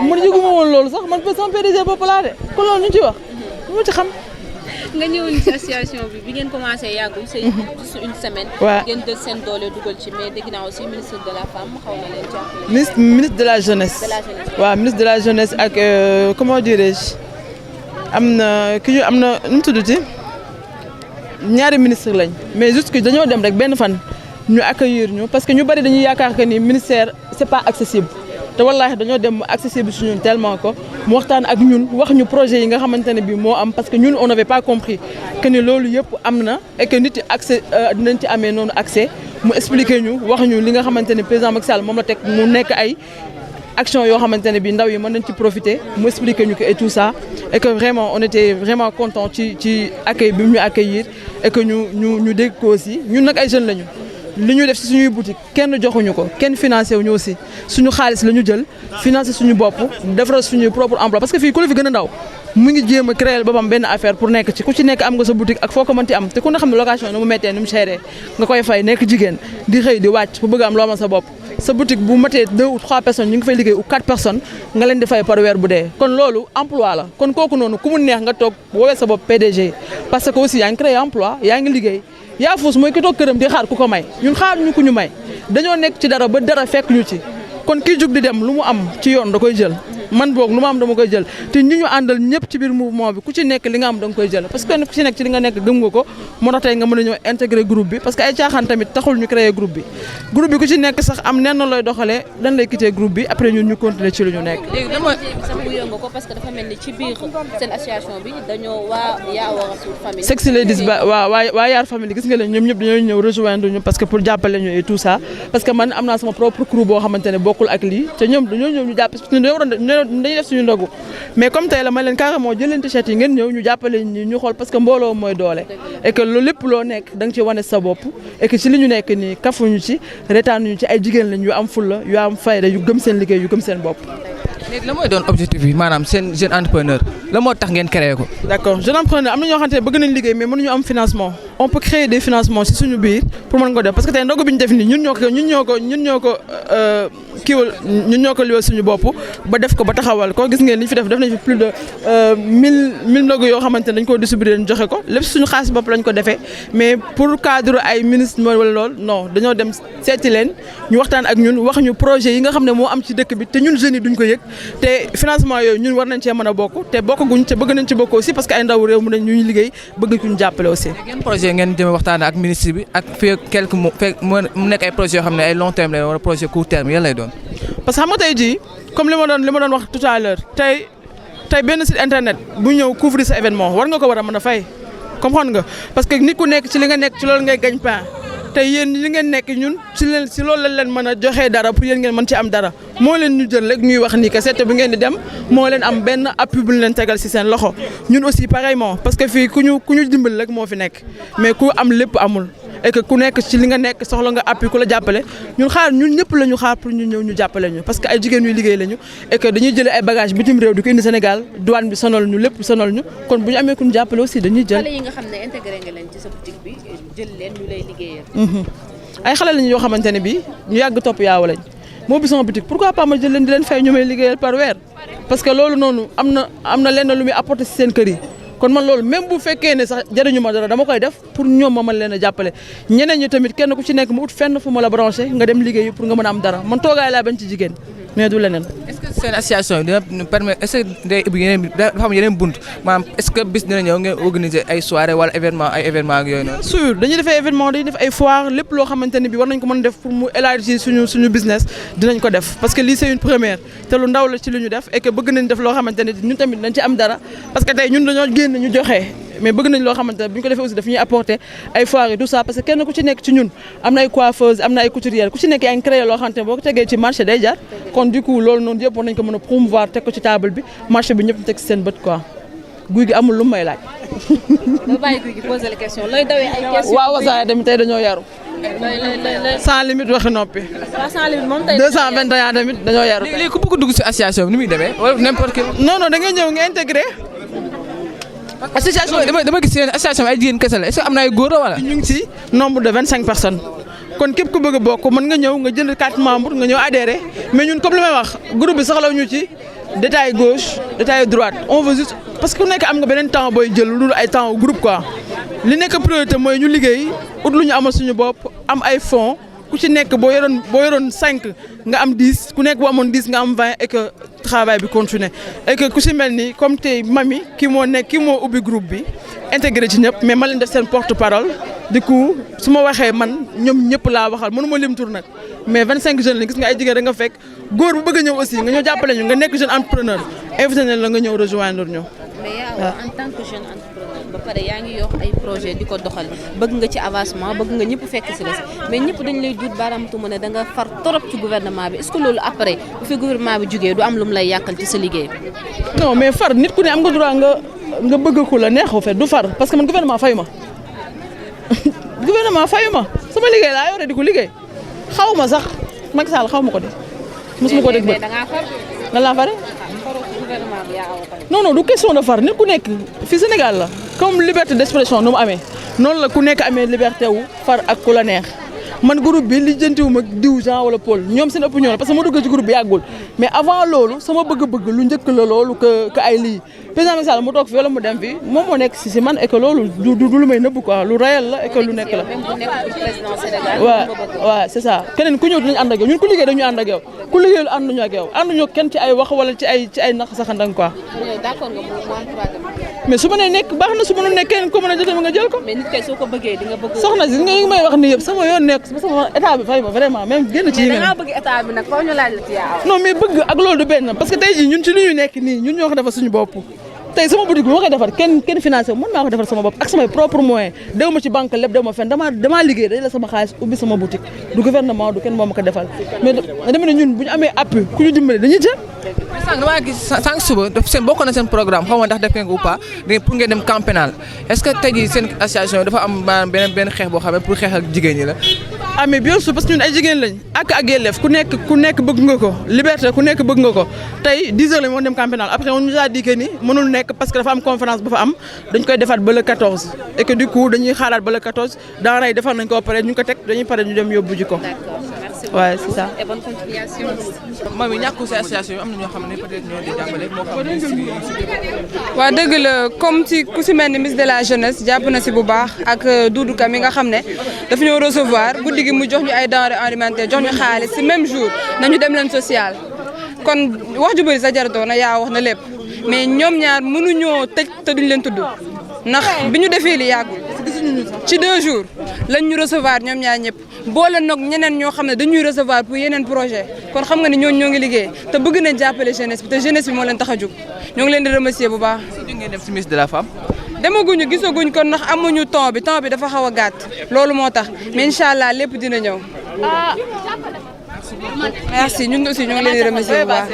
man yëguma woon loolu sax man sama PDG bopp laa de ko loolu ñu ci wax mu ci xam. nga ñëwoon ci association bi ngeen commencé yàggul c'est juste une semaine. waaw ngeen jël seen doole dugal ci mais dégg naa aussi ministre de la femme xaw na leen jàppale. ministre de la jeunesse. waaw ministre de la jeunesse ak comment dirais-je am na ki ñu am na nu mu tuddati ñaari ministre lañ mais juste que dañoo dem rek benn fan ñu accueillir ñu parce que ñu bari dañuy yaakaar que ni ministère c'est pas accessible. te wallaahi dañoo dem accessible si ñun tellement que mu waxtaan ak ñun wax ñu projet yi nga xamante ne bii moo am parce que ñun on n'avait pas compris que ni loolu yëpp am na et que nit yi accès dinañ ci amee noonu accès mu expliquer ñu wax ñu li nga xamante ne président Macky Sall moom la teg mu nekk ay action yoo xamante ne bii ndaw yi mën nañ ci profiter mu expliquer ñu ko et tout ça et que vraiment on était vraiment content ci accueil bi mu ñu accueillir et que ñu dégg ko aussi ñun nag ay jeunes lañu. li ñu def ci suñuy boutique kenn joxuñu ko kenn financé wuñu aussi suñu xaalis la ñu jël financé suñu bopp defaral suñu propre emploi parce que fii ku la fi gën a ndaw mu ngi jéem a créer boppam benn affaire pour nekk ci ku ci nekk am nga sa boutique ak foo ko mënti am te ku ne xam ne location ni mu méttee ni mu chéré nga koy fay nekk jigéen di xëy di wàcc bu bëgg am loo amal sa bopp sa boutique bu matee 2 ou 3 personnes ñu ngi fay liggéey ou 4 personnes nga leen di fay par weer bu dee kon loolu emploi la kon kooku noonu ku mu neex nga toog woowee sa bopp PDG parce que aussi yaa ngi créé emploi yaa ngi liggéey yaa fuus mooy ki toog këram di xaar ku ko may ñun xaar ñu ku ñu may dañoo nekk ci dara ba dara fekk ñu ci kon kii jug di dem lu mu am ci yoon da koy jël man boog lu ma am dama koy jël te ñi ñu àndal ñëpp ci biir mouvement bi ku ci nekk li nga am da nga koy jël parce que ku ci nekk ci li nga nekk gëm nga ko moo tax tey nga mën a ñëw intégrer groupe bi parce que ay caaxaan tamit taxul ñu créer groupe bi ku ci nekk sax am nenn looy doxalee dañ lay quitter groupe bi après ñun ñu continuer ci lu ñu nekk. léegi dama sax bu yëngu ko parce que dafa mel ni ci biir seen association bi dañoo waa Yaa War Rassoul famille. Sexy Ladies ba waa Yaar famille gis nga leen ñoom ñëpp dañoo ñëw rejoindre ñu parce que pour jàppale ñu et tout ça parce que man am naa sama propre crew boo xamante ne bokkul ak lii te ñoom dañoo ñëw ñu jàpp dañuy def suñu ndogu mais comme tey la ma leen carrément jël leen t-shirt yi ngeen ñëw ñu jàppale ñu xool parce que mbooloo mooy doole et que loolu lépp loo nekk da nga ci wane sa bopp et que ci li ñu nekk nii kafuñu ci retaanuñu ci ay jigéen lañ yu am fulla yu am fayda yu gëm seen liggéey yu gëm seen bopp. léegi la mooy doon objectif bi maanaam seen jeune entrepreneur la moo tax ngeen créé ko. d'accord jeune entrepreneur am na ñoo xamante ne bëgg nañ liggéey mais mënuñu am financement on peut créer des financements ci suñu biir pour mën ko def parce que tey ndogu bi ñu def nii ñun ñoo ko liwal suñu bopp ba def ko ba taxawal ko gis ngeen li ñu fi def nañ fi plus de 1000 ndogu yoo xamante ne dañ koo distribuer leen joxe ko lépp suñu xaalis bopp lañ ko defee mais pour cadre ay ministre wala lool non dañoo dem seeti leen ñu waxtaan ak ñun wax ñu projet yi nga xam ne moo am ci dëkk bi te ñun jeunes yi duñ ko yëg te financement yooyu ñun war nañ cee mën a bokk te bokkaguñ te bëgg nañ ci bokk aussi parce que ay ndaw réew mu nañ ñu liggéey bëgg ñu jàppale aussi. ngeen projet ngeen jëm waxtaan ak ministre bi ak fii quelques mois mu nekk ay projets yoo xam ne ay long terme lay wala projet court terme yan lay doon. parce que xam nga tey jii comme li ma doon wax tout à l'heure tey benn site internet bu ñëw couvrir sa événement war nga ko war a mën a fay comprendre nga parce que nit ku nekk ci li nga nekk ci loolu ngay gagne pain te yéen li ngeen nekk ñun si loolu lañ leen mën a joxee dara pour yéen ngeen mën ci am dara moo leen ñu jël rek ñuy wax ni que seete bu ngeen di dem moo leen am benn appui bu ñu leen tegal si seen loxo ñun aussi pareillement parce que fii ku ñu dimbali rek moo fi nekk mais ku am lépp amul et que ku nekk ci li nga nekk soxla nga appui ku la jàppale ñun ñëpp la ñu xaar pour ñu ñëw ñu jàppale ñu parce que ay jigéen ñuy liggéey lañu et que dañuy jëlee ay bagages bitim réew di ko indi Sénégal douane bi sonal ñu lépp sonal ñu kon bu ñu amee ku ñu jàppale aussi dañuy jël. xale yi nga xam ne intégré nga leen ci sa boutique bi jël leen ñu lay liggéeyal. ay xale lañu yoo xamante ne bii ñu yàgg topp yaaw lañ moo bi sama boutique pourquoi pas ma jël leen di leen fay ñu may liggéeyal par weer parce que loolu noonu am na lenn lu muy apporter ci seen kër yi. kon man loolu même bu fekkee ne sax jëriñu ma dara dama koy def pour ñoom ma mën leen a jàppale ñeneen ñi tamit kenn ku ci nekk mu ut fenn fu ma la branché nga dem liggéeyi pour nga mën a am dara man toogaay laa bañ ci jigéen mais du leneen. est-ce que seen association dina permettre est-ce que day ubbi yeneen dafa am yeneen bunt maanaam est-ce que bis dina ñëw ngeen organiser ay soirée wala événement ak yooyu noonu. sûr dañuy def ay événement dañuy def ay foire lépp loo xamante ne bi war nañ ko mën a def pour mu élargir suñu business dinañ ko def parce que lii c'est une première te lu ndaw la ci lu ñu def et que bëgg nañ def loo xamante ne ñun tamit dañ ci am dara parce que tey ñun dañoo génn ñu joxe mais bëgg nañ loo xamante ne bu ñu ko defee aussi daf ñuy apporter ay foires et tout ça parce que kenn ku ci nekk ci ñun am na ay coiffeuses am na ay couturières ku ci nekk yaa ngi créé loo xamante ne boo ko tegee ci marché day jar kon du coup loolu noonu yëpp war nañ ko mën a promouvoir teg ko ci table bi marché bi ñëpp teg ci seen bët quoi guy gi amul lu may laaj. nga bàyyi guy gi poser la question looy dawee ay questions. waaw Wassare tamit tey dañoo yaru. sans limite waxi noppi. waaw sans limite moom tey 221 tamit dañoo yaru. léegi ku bëgg dugg ci association bi ni muy demee wala n'importe quel. non da ngay ñëw nga intégré. association dama gis seen association ay jigéen kese la est-ce que am na ay góor wala. ñu ngi ci nombre de 25 personnes kon képp ku bëgg a bokk mën nga ñëw nga jënd carte membre nga ñëw adhéré mais ñun comme li may wax groupe bi soxlawuñu ci détail gauche détail droite on veut juste parce que ku nekk am nga beneen temps booy jël lu ay temps groupe quoi li nekk priorité mooy ñu liggéey ut lu ñu amal suñu bopp am ay fonds ku ci nekk boo yoroon 5 nga am 10 ku nekk boo amoon 10 nga am 20 et que travail bi continuer et que ku ci mel ni comme tey mami kii moo ubbi groupe bi intégré ci ñëpp mais ma leen def seen porte parole du coup su ma waxee man ñoom ñëpp laa waxal mënu ma lim tur nag mais 25 jeunes la gis nga ay jigéen da nga fekk góor bu bëgg a ñëw aussi nga ñëw jàppale ñu nga nekk jeune entrepreneur invité nañ la nga ñëw rejoindre ñu. mais yaa en tant que jeune entrepreneur ba pare yaa ngi yor ay projet di ko doxal bëgg nga ci avancement bëgg nga ñëpp fekk si la si mais ñëpp dañ lay duut baaraam tuuma ne da nga far torop ci gouvernement bi est-ce que loolu après bu fi gouvernement bi jugee du am lu mu lay yàqal ci sa liggéey. non mais far nit ku ne am nga droit nga bëgg ko la neexoo fe du far parce que man gouvernement fayu ma gouvernement fayu ma sama liggéey laa yore di ko liggéey xaw ma sax Macky Sall xaw ma ko de mosuma ko dégg ba nga laa fare non du question de far nit ku nekk fii Sénégal la comme liberté d'expression nu mu amee noonu la ku nekk amee liberté wu far ak ku la neex man groupe bi li jëntiwu ma diw Jean wala Paul ñoom seen opinion la parce que ma dugg ci groupe bi yàggul mais avant loolu sama bëgg-bëgg lu njëkk la loolu que ay lii président Macky Sall mu toog fi wala mu dem fi moom moo nekk si man et que loolu du lu may nëbb quoi lu réel la et que lu nekk la waaw c'est ça keneen ku ñëw dinañ ànd ak yow ñun ku liggéey dañu ànd ak yow ku liggéeyul ànduñu ak yow ànduñu kenn ci ay wax wala ci ay nax saxandang quoi d'accord nga mu am troisième mais su ma nee nekk baax na su ma nee nekk keneen ko mën a jotee nga jël ko mais nit kay soo ko bëggee di nga bëgg soxna si nga may wax ni yëpp sama yoon nekk sama état bi fay ma vraiment même génn ci yi nga bëgg état bi nag faaw ñu laaj la ci yaa non mais bëgg ak loolu du benn parce que tey jii ñun ci li ñu nekk nii ñun ñoo ko defar suñu bopp tey sama boutique bi ma koy defar kenn financé mën naa ko defar sama bopp ak samay propre moyen dew ma ci banque lépp dew ma fenn damaa liggéey day la sama xaalis ubbi sama boutique du gouvernement du kenn moo ma ko defal mais dama ne ñun bu ñu amee appui ku ñu dimbale dañuy jël sànq damaa gis sànq suba seen bokk na seen programme xaw ma ndax def ngeen ko ou pas pour ngeen dem camp pénal est-ce que tey jii seen association dafa am maanaam benn xeex boo xam ne pour xeex ak jigéen ñi la ah mais bien sûr parce que ñun ay jigéen lañ ak yelleef ku nekk bëgg nga ko liberté ku nekk bëgg nga ko tey 10 heures lañ woon dem camp pénal après on nous a dit que ni mënul nekk parce que dafa am conférence ba fa am dañ koy defaat ba le 14 et que du coup dañuy xaaraat ba le 14 dans ray defar nañ ko pare ñu ko teg dañuy pare ñu dem yóbbu ji ko. D'accord, merci beaucoup. Ouais, c'est ça. Et bonne continuation. mami ñàkkul sa association yi am na ñoo xam ne peut-être ñoo di jàppale moo xam waaw dëgg la comme ci ku si mel ni ministre de la jeunesse jàpp na si bu baax ak Doudou Ka mi nga xam ne daf ñoo recevoir guddi gi mu jox ñu ay denrées alimentaires jox ñu xaalis si même jour nañu dem leen social kon wax ju bëri sa jaratoo na yaa wax na lépp mais ñoom ñaar mënuñoo tëj te duñ leen tudd ndax bi ñu defee li yàggul ci 2 jours lañ ñu recevoir ñoom ñaar ñëpp boole nag ñeneen ñoo xam ne dañuy recevoir pour yeneen projet kon xam nga ne ñooñu ñoo ngi liggéey te bëgg nañ jàppale jeunesse bi te jeunesse bi moo leen tax a jóg ñoo ngi leen di remercier bu baax. si ngeen dem si ministre de la femme. demaguñu gisaguñ ko ndax amuñu temps bi dafa xaw a gàtt loolu moo tax mais incha allah lépp dina ñëw. merci ñun aussi ñoo ngi leen di remercier bu baax.